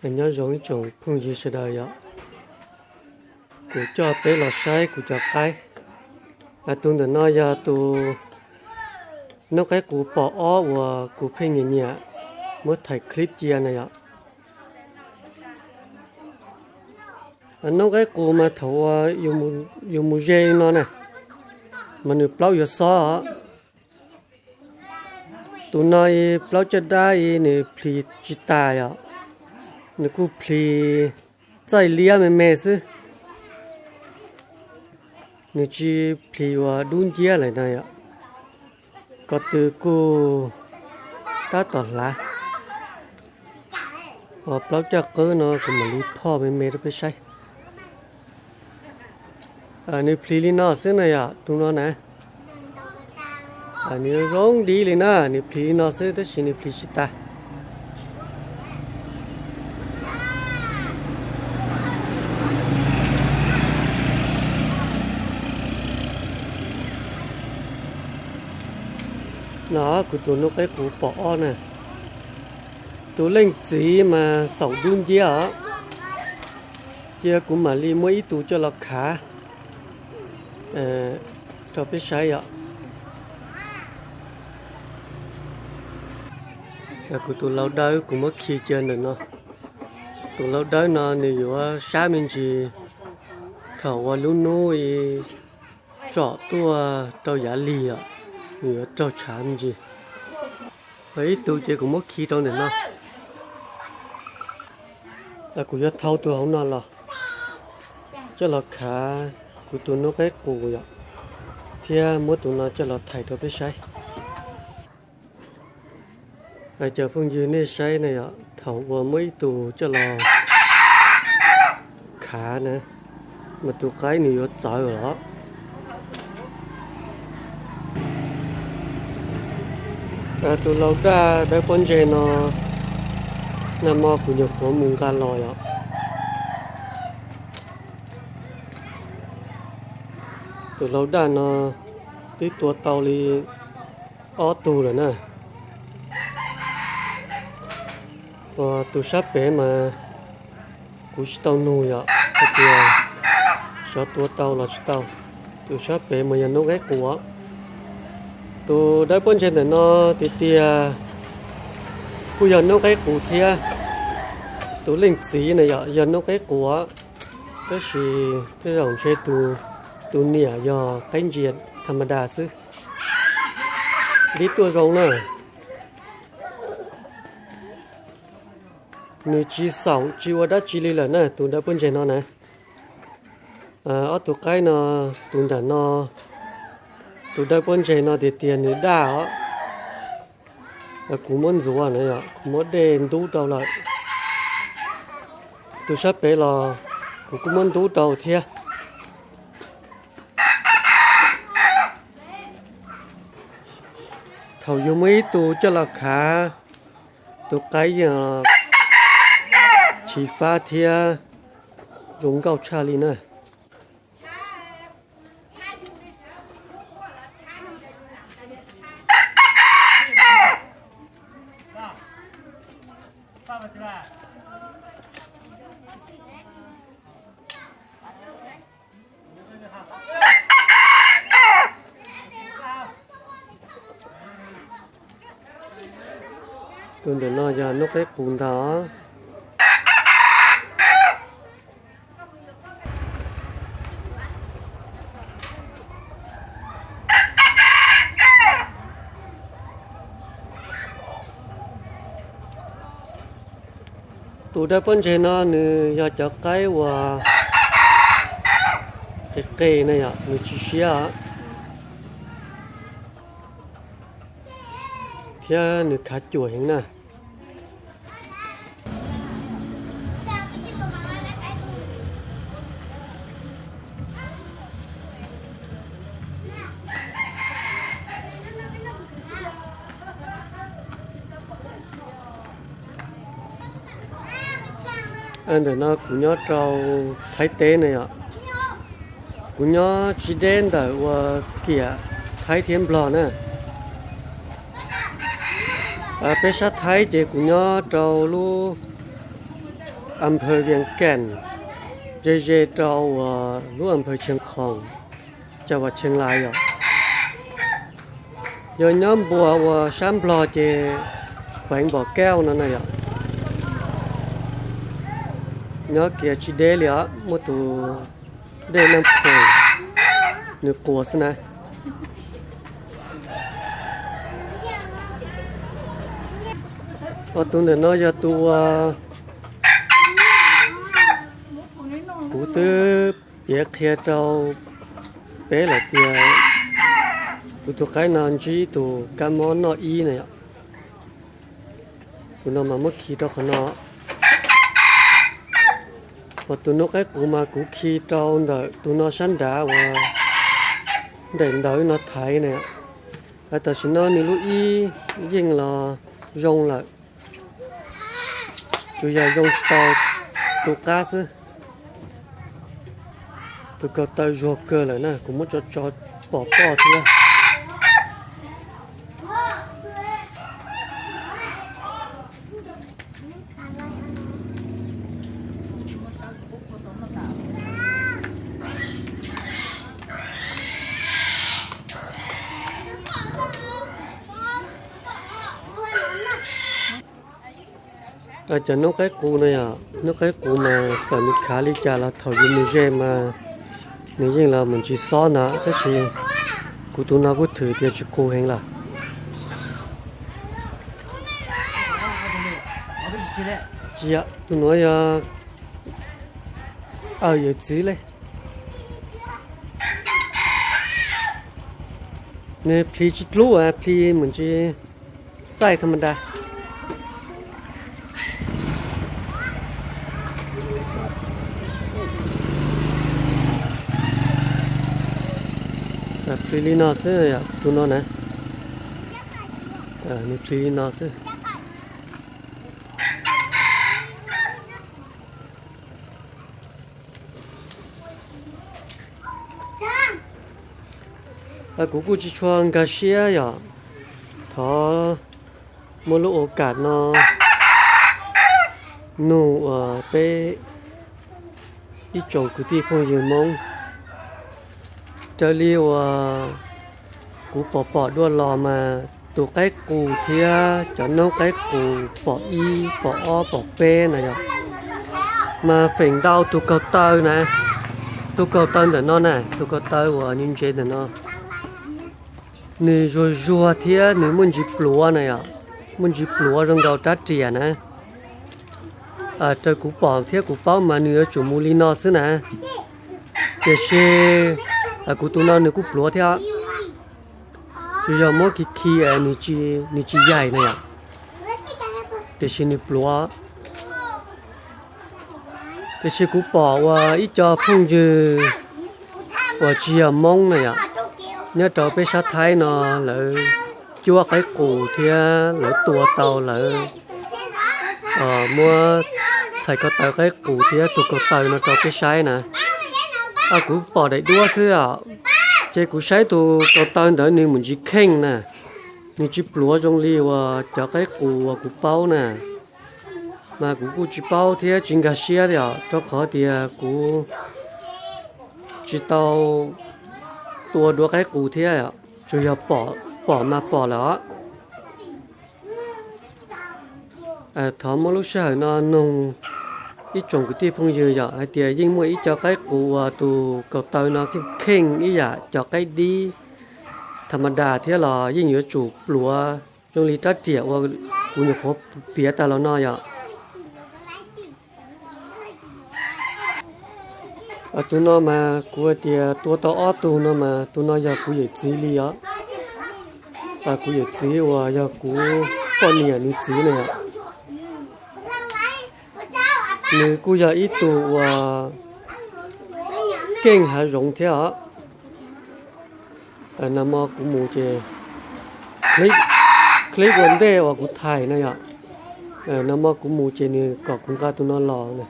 Nyob zoo ib tsoom phooj ywg sawv daws yom, kuv coj peb los saib kuv cov qaib. Tus ntawm no yog tus noob qaib qus pom ob uas kuv pheej nyiam nyiam muab thaij clip cia na yom. Noob qaib qus mas thaum uas yus mus ze li no na, mas nws plaub yuav xob os. Tus no plaub caj dab nws plhis tsis tas yom, nws kuj plhis txaij liab me me xwb. Nws tsis plhis uas dub nciab lawm na yom. Ko tw kuj tab tom hlav. Plaub caj qwb no kuv mam li phoj me me rau peb saib. Nws plhis li no xwb na yom, tus no na. Nws zoo dib li na, nws plhis li no xwb tab sis nws plhis tsis tas. No kuv tus noob qaib qus pom ob na. Tus leej txiv mas xaum dub nciab os. Cia kuv mam li muab ib tug coj los khav rau peb saib yom. Kuv tus lau dawb kuv muab khi cia ntawm no. Tus lau dawb no nws yuav sab me ntsis thaum uas lub hnub tsom tuaj rau yav lig os, nws yuav raug tshav me ntsis. Ib tug ces kuv muab khi rau ntawm no. Kuv yuav thau tus hauv no los coj los khav kuv tus noob qaib qus yom, thiab muab tus no coj los thaij rau peb saib. Cov phooj ywg nej saib na yom, thaum uas muab ib tug coj los khav na, mas tus qaib nws yuav txawv los. Tus lau daj dawb pob ntseg no, nag hmo kuv nyuam qhuav mus nqa los yom. Tus lau daj no twb tua tau li ob tug lawm na. Tus sab pem mas kuv tsis tau nug yom, hais tias xyov tua tau los tsis tau. Tus sab pem mas yog noob qaib qus. Tus dawb pob ntseg ntawm no tiag tiag kuj yog noob qaib qus thiab. Tus leej txiv na yom yog noob qaib qus, tab sis tej zaum ntshe tus niam yog qaib ntsia tha ma da xwb. Dib tuaj zoo na. Nws tsis xaum tsis ua dab tsi li lawm na, tus dawb pob ntseg no na. Ob tug qaib no, tus nram no, tus dawb pob ntseg no tiag tiag nws daj os. Kuv muab ntxuav na, kuv muab dej ntub rau lawm. Tus sab pem los kuv kuj muab ntub rau thiab. Thaum yus muaj ib tug coj los khav, tus qaib yeej chiv fab thiab zoo nkauj tshaj li na. Tus ntawm no yog noob qaib qus ntag. Tus dawb pob ntseg no nws yog cov qaib uas qis qis na yom, nws tsis siab thiab nws khav cuam heev na. Ntawm no kuv nyob rau Thaib teb na yom. Kuv nyob tsis deb ntawm uas tiam Thaib thiab Nplog na. Peb sab Thaib ces kuv nyob rau lub As Phaw Vias Kas, ze ze rau uas lub as Phaw Tsheej Khoom, caj vas Tsheej Lais yom. Yog nyob npuas uas sab Nplog ces khueev Npom Kauj no na yom. Nyob kiag tsis deb li os, muaj tus dej Naj Phoom nws quas xwb na. Ob tug ntawm no yog tus uas kuv twb piav qhia rau peb lawm tias kuv tus qaib no ntsib tus kab mob noj ib na yom. Tus no mas muab khi rau qhov no. Hos tus noob qaib qus mas kuv khi rau ntawm tus no sab nrad uas nraim ntawv no thaiv na. Hos tam sim no nws lub ib yeej los zoo lawm, tsuas yog zoo tsis tau tus qab xwb. Tus kaus taw zuag kawg lawm na, kuv muab tso tso pom poj thiab. Cov noob qaib qus no yom, noob qaib qus mas txawm nws khav li cas los thaum yus mus ze mas nws yeej los mus ntsis xob ntag, tab sis kuv tus no kuj thwm tias tsis qus heev lawm. Tsis yog, tus nuav yog, aw, yawm txiv le. Nws plhis tsis dlub, plhis mus ntsis txaij tha ma da. Plhis li no xwb, tus no na. Nws plhis li no xwb. Kuv kuj tsis tshua nkag siab yom. Thov muaj lub ua kam no nug uas peb ib tsoom kwv tij phooj ywg Hmoob, raws li uas kuv pom pom dua los mas tus qaib qus thiab cov noob qaib qus pom ib, pom ob, pom peb na yom, mas feem ntau tus kaug taw na, tus kaug taw ntawm no na, tus kaug taw uas nws ntse ntawm no, nws zuag zuag thiab nws muaj ntsis pluav na yom, muaj ntsis pluav zoo nkaus rab riam na. Raws kuv pom thiab kuv paub mas nws yuav tsum mus li no xwb na. Tiam sis kuv tus no nws kuj pluav thiab, tsuas yog muab khi khi nws tsis yaim na yom, tiam sis nws pluav. Tiam sis kuv pom uas ib co phooj ywg uas tsis yog Hmoob na yom, nyob rau peb sab Thaib no, lawv cuab qaib qus thiab lawv tua tau, lawv muab txhais ko taw qaib qus thiab tus kaug taw no rau peb saib na. Kuv pom daim duab xwb os, ces kuv saib tus kaug taw ntawd nws mus ntsis kheej na, nws tsis pluav zoo li uas cov qaib qus uas kuv paub na. Mas kuv kuj tsis paub thiab tsis nkag siab li os, rau qhov tias kuv tsis tau tua dua qaib qus thiab, tsuas yog pom mas pom lawm os. Thov muab lub sij hawm no nug ib tsoom kwv tij phooj ywg yom, hais tias yeej muaj ib co qaib qus uas tus kaug taw no kheej ib yam cov qaib dib tha ma da thiab los yeej yuav tsum pluav zoo li rab riam uas kuv nyuam qhuav piav tas los no yom. Tus no mas kuv hais tias tua tau ob tug no mas tus no yog kuv yawm txiv li os. Kuv yawm txiv uas yog kuv poj niam nws txiv na yom. Nws kuj yog ib tug uas keej hav zoov thiab os. Nag hmo kuv mus ces, clip ua ntej uas kuv thaij na yom, nag hmo kuv mus ces nws kom kuv nqa tus no los na.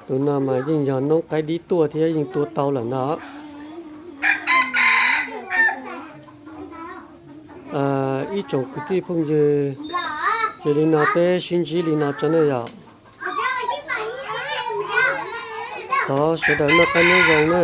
Tus no mas yeej yog noob qaib dib tuaj thiab yeej tua tau lawm ntag. Ib tsoom kwv tij phooj ywg, ces li no peb sib ntsib li no tso nej yom. Thov sawv daws noj qab nyob zoo na.